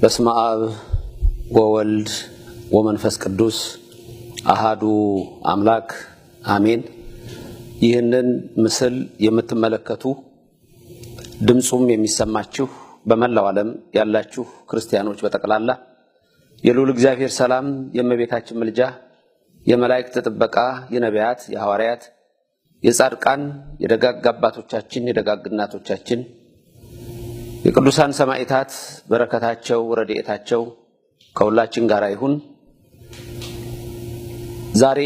በስመ አብ ወወልድ ወመንፈስ ቅዱስ አሃዱ አምላክ አሜን። ይህንን ምስል የምትመለከቱ ድምፁም የሚሰማችሁ በመላው ዓለም ያላችሁ ክርስቲያኖች በጠቅላላ የልዑል እግዚአብሔር ሰላም፣ የእመቤታችን ምልጃ፣ የመላእክት ጥበቃ፣ የነቢያት፣ የሐዋርያት፣ የጻድቃን፣ የደጋግ አባቶቻችን፣ የደጋግ እናቶቻችን፣ የቅዱሳን ሰማዕታት በረከታቸው ረድኤታቸው ከሁላችን ጋር ይሁን። ዛሬ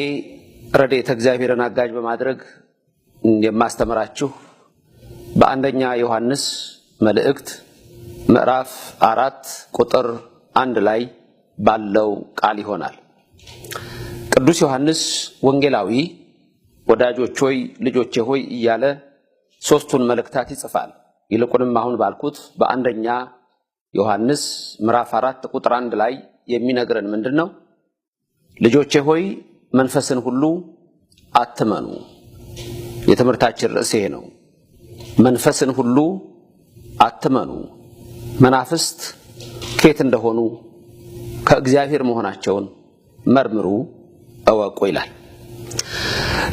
ረድኤተ እግዚአብሔርን አጋዥ በማድረግ የማስተምራችሁ በአንደኛ ዮሐንስ መልእክት ምዕራፍ 4 ቁጥር 1 ላይ ባለው ቃል ይሆናል። ቅዱስ ዮሐንስ ወንጌላዊ ወዳጆች ሆይ፣ ልጆቼ ሆይ እያለ ሦስቱን መልእክታት ይጽፋል። ይልቁንም አሁን ባልኩት በአንደኛ ዮሐንስ ምዕራፍ 4 ቁጥር 1 ላይ የሚነግረን ምንድን ነው? ልጆቼ ሆይ መንፈስን ሁሉ አትመኑ። የትምህርታችን ርዕስ ይሄ ነው። መንፈስን ሁሉ አትመኑ። መናፍስት ከየት እንደሆኑ ከእግዚአብሔር መሆናቸውን መርምሩ እወቁ ይላል።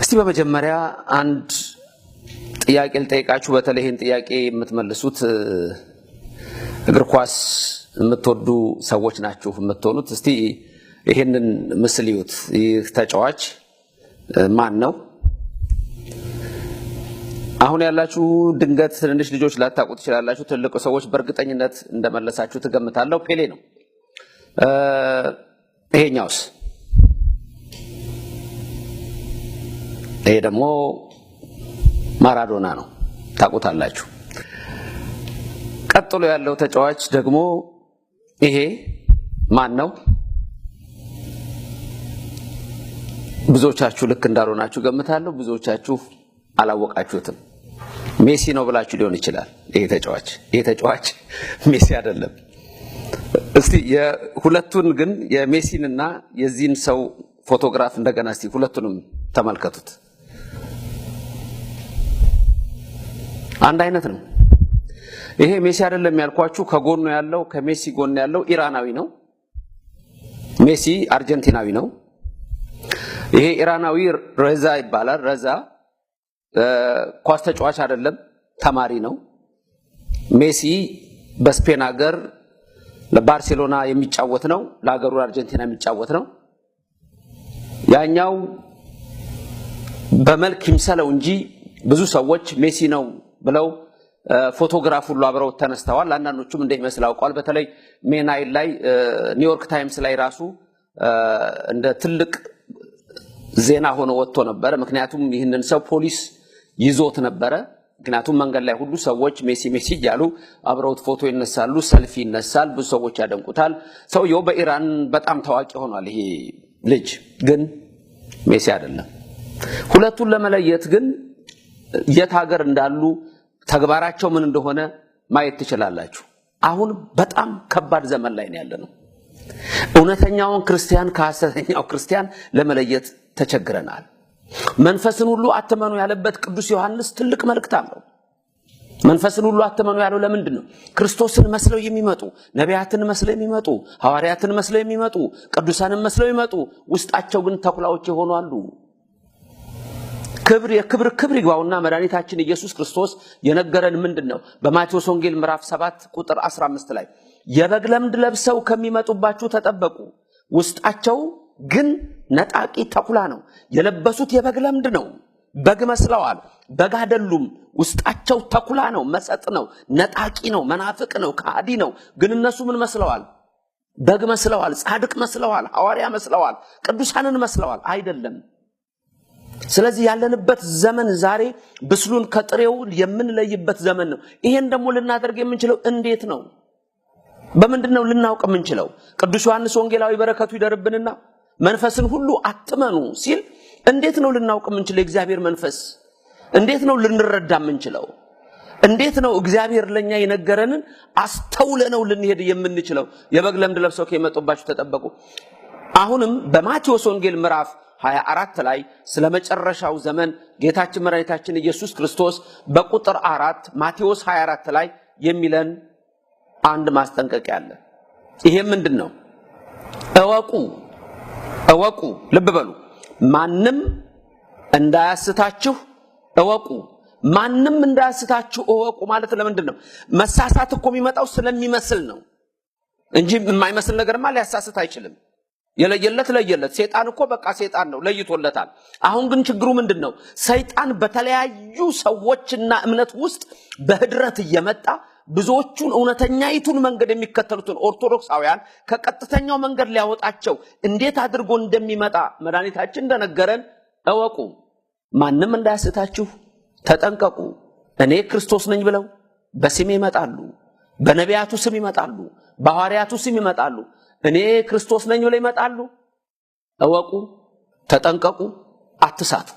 እስቲ በመጀመሪያ አንድ ጥያቄ ልጠይቃችሁ። በተለይ ይህን ጥያቄ የምትመልሱት እግር ኳስ የምትወዱ ሰዎች ናችሁ የምትሆኑት። እስቲ ይህንን ምስል ይዩት። ይህ ተጫዋች ማን ነው? አሁን ያላችሁ ድንገት ትንንሽ ልጆች ላታውቁ ትችላላችሁ። ትልቅ ሰዎች በእርግጠኝነት እንደመለሳችሁ ትገምታለሁ። ፔሌ ነው። ይሄኛውስ? ይሄ ደግሞ ማራዶና ነው፣ ታውቁታላችሁ። ቀጥሎ ያለው ተጫዋች ደግሞ ይሄ ማን ነው? ብዙዎቻችሁ ልክ እንዳልሆናችሁ ገምታለሁ። ብዙዎቻችሁ አላወቃችሁትም። ሜሲ ነው ብላችሁ ሊሆን ይችላል። ይሄ ተጫዋች ሜሲ አይደለም። እስቲ የሁለቱን ግን የሜሲንና የዚህን ሰው ፎቶግራፍ እንደገና እስቲ ሁለቱንም ተመልከቱት። አንድ አይነት ነው። ይሄ ሜሲ አይደለም ያልኳችሁ ከጎኑ ያለው ከሜሲ ጎን ያለው ኢራናዊ ነው። ሜሲ አርጀንቲናዊ ነው። ይሄ ኢራናዊ ረዛ ይባላል። ረዛ ኳስ ተጫዋች አይደለም፣ ተማሪ ነው። ሜሲ በስፔን ሀገር ለባርሴሎና የሚጫወት ነው። ለሀገሩ አርጀንቲና የሚጫወት ነው። ያኛው በመልክ ይምሰለው እንጂ ብዙ ሰዎች ሜሲ ነው ብለው ፎቶግራፍ ሁሉ አብረው ተነስተዋል። አንዳንዶቹም እንደሚመስል አውቀዋል። በተለይ May 9 ላይ ኒውዮርክ ታይምስ ላይ ራሱ እንደ ትልቅ ዜና ሆኖ ወጥቶ ነበረ። ምክንያቱም ይህንን ሰው ፖሊስ ይዞት ነበረ። ምክንያቱም መንገድ ላይ ሁሉ ሰዎች ሜሲ ሜሲ እያሉ አብረውት ፎቶ ይነሳሉ፣ ሰልፊ ይነሳል፣ ብዙ ሰዎች ያደንቁታል። ሰውየው በኢራን በጣም ታዋቂ ሆኗል። ይሄ ልጅ ግን ሜሲ አይደለም። ሁለቱን ለመለየት ግን የት ሀገር እንዳሉ ተግባራቸው ምን እንደሆነ ማየት ትችላላችሁ። አሁን በጣም ከባድ ዘመን ላይ ነው ያለነው። እውነተኛውን ክርስቲያን ከሐሰተኛው ክርስቲያን ለመለየት ተቸግረናል። መንፈስን ሁሉ አትመኑ ያለበት ቅዱስ ዮሐንስ ትልቅ መልእክት አለው። መንፈስን ሁሉ አትመኑ ያለው ለምንድን ነው? ክርስቶስን መስለው የሚመጡ ነቢያትን መስለው የሚመጡ ሐዋርያትን መስለው የሚመጡ ቅዱሳንን መስለው የሚመጡ ውስጣቸው ግን ተኩላዎች የሆኑ አሉ። ክብር የክብር ክብር ይግባውና መድኃኒታችን ኢየሱስ ክርስቶስ የነገረን ምንድን ነው? በማቴዎስ ወንጌል ምዕራፍ 7 ቁጥር 15 ላይ የበግ ለምድ ለብሰው ከሚመጡባችሁ ተጠበቁ፣ ውስጣቸው ግን ነጣቂ ተኩላ ነው። የለበሱት የበግ ለምድ ነው። በግ መስለዋል፣ በግ አይደሉም። ውስጣቸው ተኩላ ነው፣ መሰጥ ነው፣ ነጣቂ ነው፣ መናፍቅ ነው፣ ከሃዲ ነው። ግን እነሱ ምን መስለዋል? በግ መስለዋል፣ ጻድቅ መስለዋል፣ ሐዋርያ መስለዋል፣ ቅዱሳንን መስለዋል። አይደለም። ስለዚህ ያለንበት ዘመን ዛሬ ብስሉን ከጥሬው የምንለይበት ዘመን ነው። ይሄን ደግሞ ልናደርግ የምንችለው እንዴት ነው? በምንድን ነው ልናውቅ የምንችለው? ቅዱስ ዮሐንስ ወንጌላዊ በረከቱ ይደርብንና መንፈስን ሁሉ አትመኑ ሲል እንዴት ነው ልናውቅ የምንችለው? የእግዚአብሔር መንፈስ እንዴት ነው ልንረዳ የምንችለው? እንዴት ነው እግዚአብሔር ለኛ የነገረንን አስተውለነው ልንሄድ የምንችለው? የበግ ለምድ ለብሰው ከመጡባችሁ ተጠበቁ። አሁንም በማቴዎስ ወንጌል ምዕራፍ 24 ላይ ስለ መጨረሻው ዘመን ጌታችን መድኃኒታችን ኢየሱስ ክርስቶስ በቁጥር 4 ማቴዎስ 24 ላይ የሚለን አንድ ማስጠንቀቂያ አለ። ይሄም ምንድን ነው? እወቁ እወቁ፣ ልብ በሉ፣ ማንም እንዳያስታችሁ እወቁ። ማንም እንዳያስታችሁ እወቁ ማለት ለምንድን ነው? መሳሳት እኮ የሚመጣው ስለሚመስል ነው እንጂ የማይመስል ነገርማ ሊያሳስት አይችልም። የለየለት ለየለት። ሰይጣን እኮ በቃ ሰይጣን ነው፣ ለይቶለታል። አሁን ግን ችግሩ ምንድን ነው? ሰይጣን በተለያዩ ሰዎችና እምነት ውስጥ በህድረት እየመጣ ብዙዎቹን እውነተኛይቱን መንገድ የሚከተሉትን ኦርቶዶክሳውያን ከቀጥተኛው መንገድ ሊያወጣቸው እንዴት አድርጎ እንደሚመጣ መድኃኒታችን እንደነገረን እወቁ። ማንም እንዳያስታችሁ ተጠንቀቁ። እኔ ክርስቶስ ነኝ ብለው በስሜ ይመጣሉ፣ በነቢያቱ ስም ይመጣሉ፣ በሐዋርያቱ ስም ይመጣሉ። እኔ ክርስቶስ ነኝ ብለው ይመጣሉ። እወቁ፣ ተጠንቀቁ፣ አትሳቱ።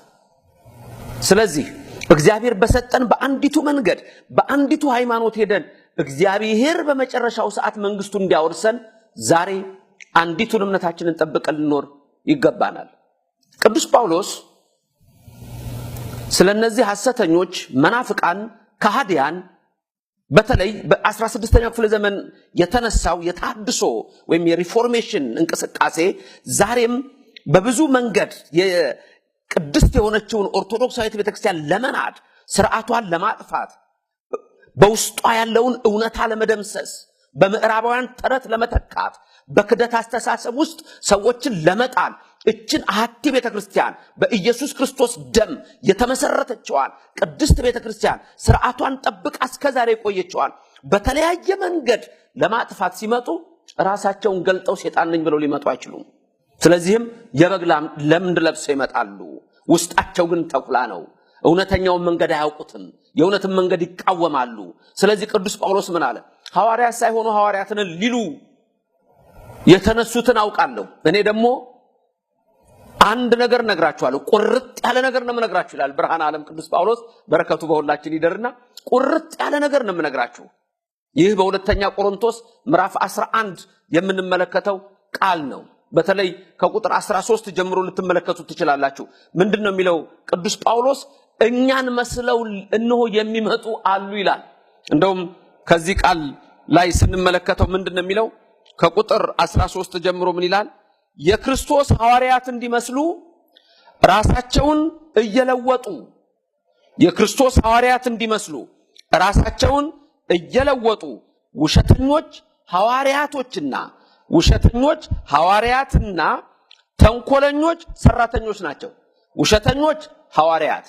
ስለዚህ እግዚአብሔር በሰጠን በአንዲቱ መንገድ በአንዲቱ ሃይማኖት ሄደን እግዚአብሔር በመጨረሻው ሰዓት መንግስቱን እንዲያወርሰን ዛሬ አንዲቱን እምነታችንን ጠብቀን ልንኖር ይገባናል። ቅዱስ ጳውሎስ ስለ እነዚህ ሐሰተኞች መናፍቃን፣ ከሃዲያን በተለይ በ16ኛው ክፍለ ዘመን የተነሳው የተሃድሶ ወይም የ reformation እንቅስቃሴ ዛሬም በብዙ መንገድ ቅድስት የሆነችውን ኦርቶዶክሳዊት ቤተክርስቲያን ለመናድ፣ ስርዓቷን ለማጥፋት፣ በውስጧ ያለውን እውነታ ለመደምሰስ፣ በምዕራባውያን ተረት ለመተካት፣ በክደት አስተሳሰብ ውስጥ ሰዎችን ለመጣል እችን አሐቲ ቤተክርስቲያን በኢየሱስ ክርስቶስ ደም የተመሰረተችዋን ቅድስት ቤተክርስቲያን ስርዓቷን ጠብቃ እስከዛሬ የቆየችዋን በተለያየ መንገድ ለማጥፋት ሲመጡ ራሳቸውን ገልጠው ሴጣን ነኝ ብለው ሊመጡ አይችሉም። ስለዚህም የበግ ለምድ ለብሰው ይመጣሉ። ውስጣቸው ግን ተኩላ ነው። እውነተኛውን መንገድ አያውቁትም። የእውነትን መንገድ ይቃወማሉ። ስለዚህ ቅዱስ ጳውሎስ ምን አለ? ሐዋርያት ሳይሆኑ ሐዋርያትን ሊሉ የተነሱትን አውቃለሁ። እኔ ደግሞ አንድ ነገር እነግራችኋለሁ፣ ቁርጥ ያለ ነገር ነው የምነግራችሁ ይላል ብርሃነ ዓለም ቅዱስ ጳውሎስ። በረከቱ በሁላችን ይደርና ቁርጥ ያለ ነገር ነው የምነግራችሁ። ይህ በሁለተኛ ቆሮንቶስ ምዕራፍ 11 የምንመለከተው ቃል ነው። በተለይ ከቁጥር 13 ጀምሮ ልትመለከቱ ትችላላችሁ። ምንድን ነው የሚለው ቅዱስ ጳውሎስ? እኛን መስለው እነሆ የሚመጡ አሉ ይላል። እንደውም ከዚህ ቃል ላይ ስንመለከተው ምንድን ነው የሚለው? ከቁጥር 13 ጀምሮ ምን ይላል? የክርስቶስ ሐዋርያት እንዲመስሉ ራሳቸውን እየለወጡ የክርስቶስ ሐዋርያት እንዲመስሉ ራሳቸውን እየለወጡ ውሸተኞች ሐዋርያቶችና ውሸተኞች ሐዋርያትና ተንኮለኞች ሰራተኞች ናቸው። ውሸተኞች ሐዋርያት፣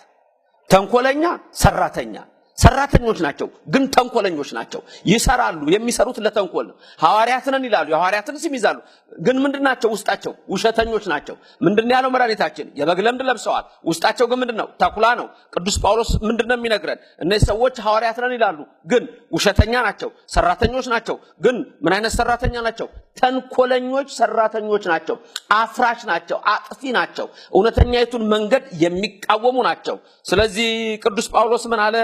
ተንኮለኛ ሰራተኛ። ሰራተኞች ናቸው፣ ግን ተንኮለኞች ናቸው። ይሰራሉ። የሚሰሩት ለተንኮል ነው። ሐዋርያት ነን ይላሉ፣ የሐዋርያትን ስም ይዛሉ። ግን ምንድን ናቸው? ውስጣቸው ውሸተኞች ናቸው። ምንድን ያለው መድኃኒታችን? የበግ ለምድ ለብሰዋል፣ ውስጣቸው ግን ምንድን ነው? ተኩላ ነው። ቅዱስ ጳውሎስ ምንድን ነው የሚነግረን? እነዚህ ሰዎች ሐዋርያት ነን ይላሉ፣ ግን ውሸተኛ ናቸው። ሰራተኞች ናቸው፣ ግን ምን አይነት ሰራተኛ ናቸው? ተንኮለኞች ሰራተኞች ናቸው። አፍራሽ ናቸው፣ አጥፊ ናቸው፣ እውነተኛይቱን መንገድ የሚቃወሙ ናቸው። ስለዚህ ቅዱስ ጳውሎስ ምን አለ?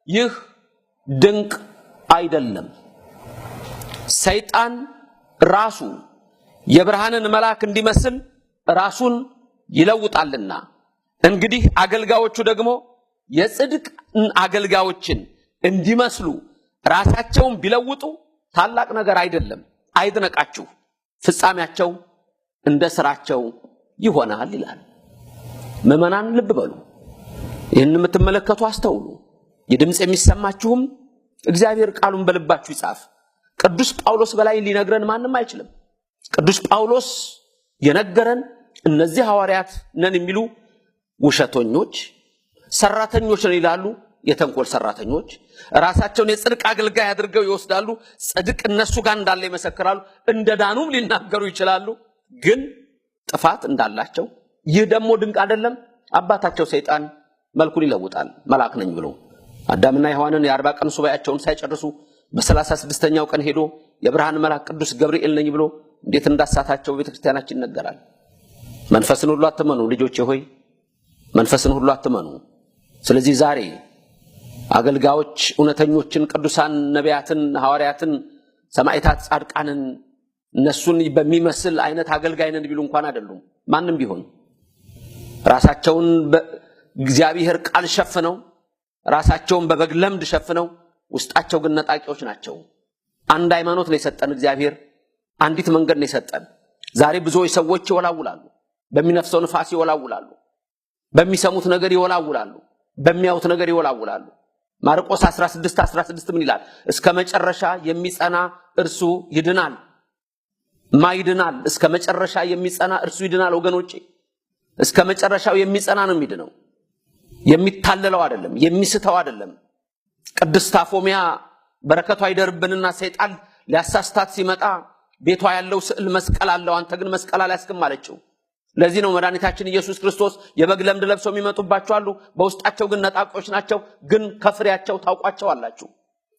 ይህ ድንቅ አይደለም። ሰይጣን ራሱ የብርሃንን መልአክ እንዲመስል ራሱን ይለውጣልና፣ እንግዲህ አገልጋዮቹ ደግሞ የጽድቅ አገልጋዮችን እንዲመስሉ ራሳቸውን ቢለውጡ ታላቅ ነገር አይደለም። አይድነቃችሁ፣ ፍጻሜያቸው እንደ ስራቸው ይሆናል ይላል። ምዕመናን ልብ በሉ፣ ይህን የምትመለከቱ አስተውሉ። የድምፅ የሚሰማችሁም እግዚአብሔር ቃሉን በልባችሁ ይጻፍ። ቅዱስ ጳውሎስ በላይ ሊነግረን ማንም አይችልም። ቅዱስ ጳውሎስ የነገረን እነዚህ ሐዋርያት ነን የሚሉ ውሸተኞች ሰራተኞች ነን ይላሉ። የተንኮል ሰራተኞች ራሳቸውን የጽድቅ አገልጋይ አድርገው ይወስዳሉ። ጽድቅ እነሱ ጋር እንዳለ ይመሰክራሉ። እንደ ዳኑም ሊናገሩ ይችላሉ። ግን ጥፋት እንዳላቸው ይህ ደግሞ ድንቅ አይደለም። አባታቸው ሰይጣን መልኩን ይለውጣል መልአክ ነኝ ብሎ አዳምና ሔዋንን የ40 ቀን ሱባኤያቸውን ሳይጨርሱ በ36ኛው ቀን ሄዶ የብርሃን መልአክ ቅዱስ ገብርኤል ነኝ ብሎ እንዴት እንዳሳታቸው በቤተክርስቲያናችን ይነገራል። መንፈስን ሁሉ አትመኑ ልጆቼ ሆይ፣ መንፈስን ሁሉ አትመኑ። ስለዚህ ዛሬ አገልጋዮች እውነተኞችን ቅዱሳን ነቢያትን፣ ሐዋርያትን፣ ሰማዕታት፣ ጻድቃንን እነሱን በሚመስል አይነት አገልጋይ ነን ቢሉ እንኳን አይደሉም። ማንም ቢሆን ራሳቸውን በእግዚአብሔር ቃል ሸፍነው ራሳቸውን በበግ ለምድ ሸፍነው ውስጣቸው ግን ነጣቂዎች ናቸው። አንድ ሃይማኖት ነው የሰጠን እግዚአብሔር። አንዲት መንገድ ነው የሰጠን። ዛሬ ብዙዎች ሰዎች ይወላውላሉ። በሚነፍሰው ንፋስ ይወላውላሉ። በሚሰሙት ነገር ይወላውላሉ። በሚያዩት ነገር ይወላውላሉ። ማርቆስ 16:16 ምን ይላል? እስከ መጨረሻ የሚጸና እርሱ ይድናል። ማ ይድናል? እስከ መጨረሻ የሚጸና እርሱ ይድናል። ወገኖቼ እስከ መጨረሻው የሚጸና ነው የሚድነው። የሚታለለው አይደለም፣ የሚስተው አይደለም። ቅድስት አፎሚያ በረከቷ ይደርብንና ሰይጣን ሊያሳስታት ሲመጣ ቤቷ ያለው ስዕል መስቀል አለው፣ አንተ ግን መስቀል አልያዝክም አለችው። ለዚህ ነው መድኃኒታችን ኢየሱስ ክርስቶስ የበግ ለምድ ለብሰው የሚመጡባቸው አሉ፣ በውስጣቸው ግን ነጣቂዎች ናቸው፣ ግን ከፍሬያቸው ታውቋቸዋላችሁ።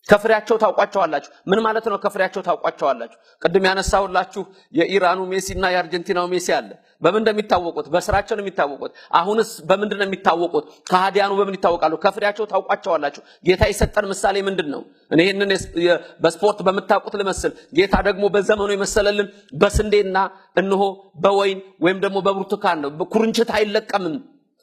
ከፍሬያቸው ታውቋቸዋላችሁ። ምን ማለት ነው? ከፍሬያቸው ታውቋቸዋላችሁ። ቅድም ያነሳሁላችሁ የኢራኑ ሜሲ እና የአርጀንቲናው ሜሲ አለ። በምን እንደሚታወቁት? በስራቸው ነው የሚታወቁት። አሁንስ በምንድን ነው የሚታወቁት? ከሃዲያኑ በምን ይታወቃሉ? ከፍሬያቸው ታውቋቸዋላችሁ። ጌታ የሰጠን ምሳሌ ምንድን ነው? እኔ ይህንን በስፖርት በምታውቁት ልመስል። ጌታ ደግሞ በዘመኑ የመሰለልን በስንዴና እነሆ በወይን ወይም ደግሞ በብርቱካን ነው። ኩርንችት አይለቀምም።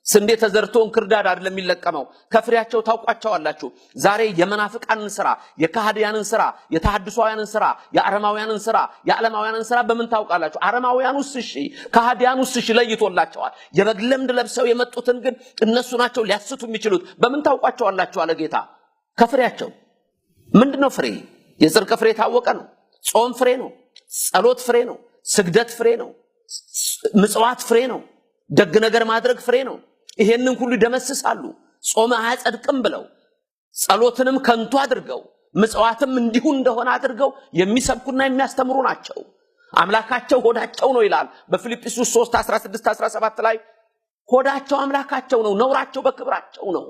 ስንዴ ተዘርቶ እንክርዳድ አይደለም የሚለቀመው። ከፍሬያቸው ታውቋቸዋላችሁ። ዛሬ የመናፍቃንን ስራ፣ የካህዲያንን ስራ፣ የተሐድሶውያንን ስራ፣ የአረማውያንን ስራ፣ የዓለማውያንን ስራ በምን ታውቃላችሁ? አረማውያኑስ እሺ፣ ከሃዲያኑስ እሺ ለይቶላቸዋል። የበግ ለምድ ለብሰው የመጡትን ግን እነሱ ናቸው ሊያስቱ የሚችሉት። በምን ታውቋቸዋላችሁ አለ ጌታ። ከፍሬያቸው። ምንድነው ፍሬ? የጽድቅ ፍሬ የታወቀ ነው። ጾም ፍሬ ነው። ጸሎት ፍሬ ነው። ስግደት ፍሬ ነው። ምጽዋት ፍሬ ነው። ደግ ነገር ማድረግ ፍሬ ነው። ይሄንን ሁሉ ይደመስሳሉ። ጾም አያጸድቅም ብለው ጸሎትንም ከንቱ አድርገው ምጽዋትም እንዲሁ እንደሆነ አድርገው የሚሰብኩና የሚያስተምሩ ናቸው። አምላካቸው ሆዳቸው ነው ይላል በፊልጵስዩስ 3 16 17 ላይ ሆዳቸው አምላካቸው ነው፣ ነውራቸው በክብራቸው ነው።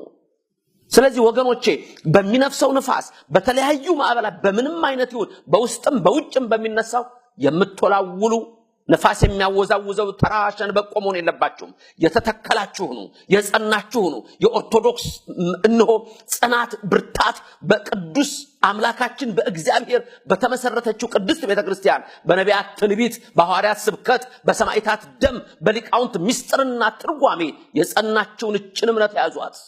ስለዚህ ወገኖቼ በሚነፍሰው ንፋስ፣ በተለያዩ ማዕበላት፣ በምንም አይነት ይሁን በውስጥም በውጭም በሚነሳው የምትወላውሉ ነፋስ የሚያወዛውዘው ተራ ሸንበቆ መሆን የለባችሁም። የተተከላችሁ ሁኑ፣ የጸናችሁ ሁኑ። የኦርቶዶክስ እነሆ ጽናት፣ ብርታት በቅዱስ አምላካችን በእግዚአብሔር በተመሰረተችው ቅድስት ቤተክርስቲያን በነቢያት ትንቢት፣ በሐዋርያት ስብከት፣ በሰማዕታት ደም፣ በሊቃውንት ምስጢርና ትርጓሜ የጸናችውን እችን እምነት ያዟት።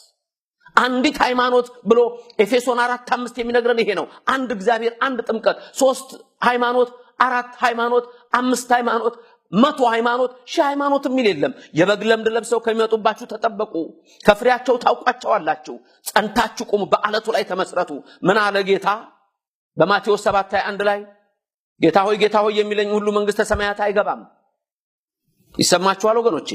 አንዲት ሃይማኖት ብሎ ኤፌሶን 4:5 የሚነግረን ይሄ ነው። አንድ እግዚአብሔር፣ አንድ ጥምቀት፣ ሶስት ሃይማኖት፣ አራት ሃይማኖት፣ አምስት ሃይማኖት፣ 100 ሃይማኖት፣ 1000 ሃይማኖት የሚል የለም። የበግ ለምድ ለብሰው ከሚመጡባችሁ ተጠበቁ፣ ከፍሬያቸው ታውቋቸዋላችሁ። ጸንታችሁ ቁሙ፣ በአለቱ ላይ ተመስረቱ። ምን አለ ጌታ በማቴዎስ 7:21 ላይ? ጌታ ሆይ ጌታ ሆይ የሚለኝ ሁሉ መንግስተ ሰማያት አይገባም። ይሰማችኋል ወገኖቼ?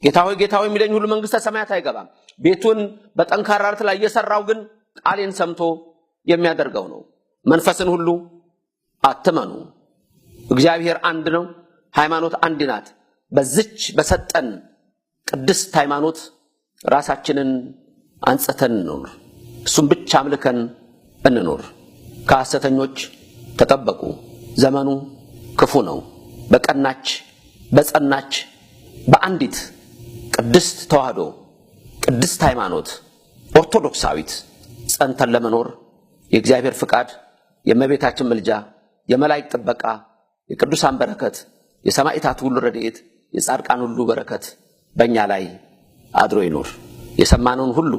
ጌታ ሆይ ጌታ ሆይ የሚለኝ ሁሉ መንግስተ ሰማያት አይገባም። ቤቱን በጠንካራ አለት ላይ የሰራው ግን ቃሌን ሰምቶ የሚያደርገው ነው። መንፈስን ሁሉ አትመኑ። እግዚአብሔር አንድ ነው። ሃይማኖት አንድ ናት። በዚች በሰጠን ቅድስት ሃይማኖት ራሳችንን አንጽተን እንኑር። እሱም ብቻ አምልከን እንኑር። ከሐሰተኞች ተጠበቁ። ዘመኑ ክፉ ነው። በቀናች በጸናች በአንዲት ቅድስት ተዋህዶ ቅድስት ሃይማኖት ኦርቶዶክሳዊት ጸንተን ለመኖር የእግዚአብሔር ፍቃድ፣ የእመቤታችን ምልጃ፣ የመላእክት ጥበቃ፣ የቅዱሳን በረከት፣ የሰማዕታት ሁሉ ረድኤት፣ የጻድቃን ሁሉ በረከት በእኛ ላይ አድሮ ይኑር። የሰማነውን ሁሉ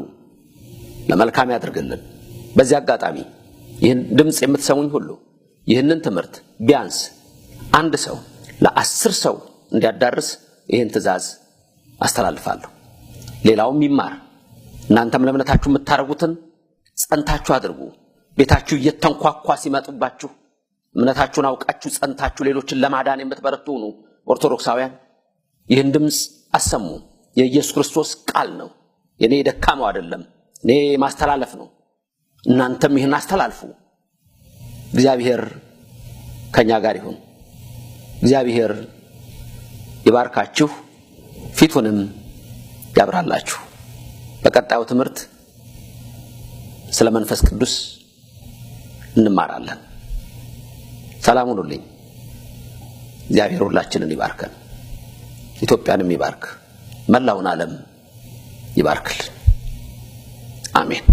ለመልካም ያድርግልን። በዚህ አጋጣሚ ይህን ድምፅ የምትሰሙኝ ሁሉ ይህንን ትምህርት ቢያንስ አንድ ሰው ለ10 ሰው እንዲያዳርስ ይህን ትእዛዝ አስተላልፋለሁ። ሌላውም ይማር። እናንተም ለእምነታችሁ የምታደርጉትን ጸንታችሁ አድርጉ። ቤታችሁ እየተንኳኳ ሲመጡባችሁ እምነታችሁን አውቃችሁ ጸንታችሁ ሌሎችን ለማዳን የምትበረቱ ሁኑ። ኦርቶዶክሳውያን ይህን ድምፅ አሰሙ። የኢየሱስ ክርስቶስ ቃል ነው። የኔ ደካማው አይደለም፣ እኔ ማስተላለፍ ነው። እናንተም ይህን አስተላልፉ። እግዚአብሔር ከኛ ጋር ይሁን። እግዚአብሔር ይባርካችሁ፣ ፊቱንም ያብራላችሁ። በቀጣዩ ትምህርት ስለ መንፈስ ቅዱስ እንማራለን። ሰላም ሁኑልኝ። እግዚአብሔር ሁላችንን ይባርከን፣ ኢትዮጵያንም ይባርክ፣ መላውን ዓለም ይባርክልን። አሜን።